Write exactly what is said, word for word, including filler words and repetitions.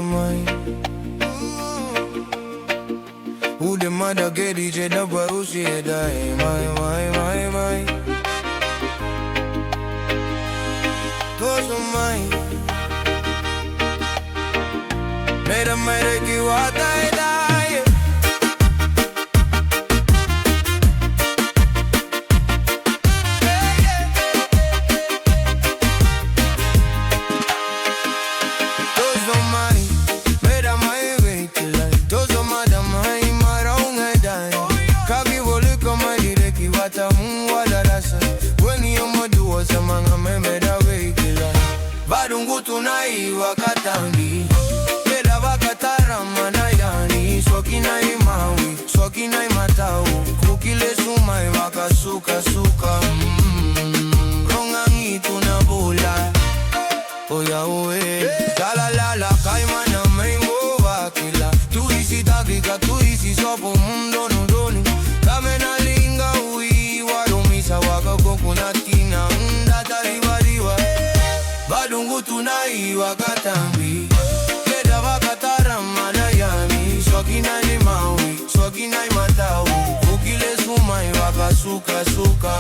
Mai. Ude mada gedi je da barusi e dai. Mai, mai, mai, mai. Toso mai. Mera mai reki wata e dai. Toso mai, mera mai vei kilai. Toso mada mai marau ngai dai. Kavi volika mai direki vata mu wala rasa. Weni o madua sa manga mai mera vei kilai. Vadungu tu na ivakatabi. Mera vakatara mana yani. Soki na imawi. Soki na imatau, kuki lesu mai vakasukasuka. Mm, rogogi tu na bula. Oya oe, talalala kaimana mai mo vakila. Tu isi tavika, tu isi sopo mudonudonu. Kame na liga ui, warumisa wakakoku na tina. Mm, da tarivariva. Vadungu tu na ivakatabi. Keda vakatara mana yani. Soki na imawi. Soki na imatau, kuki lesu mai vakasukasuka.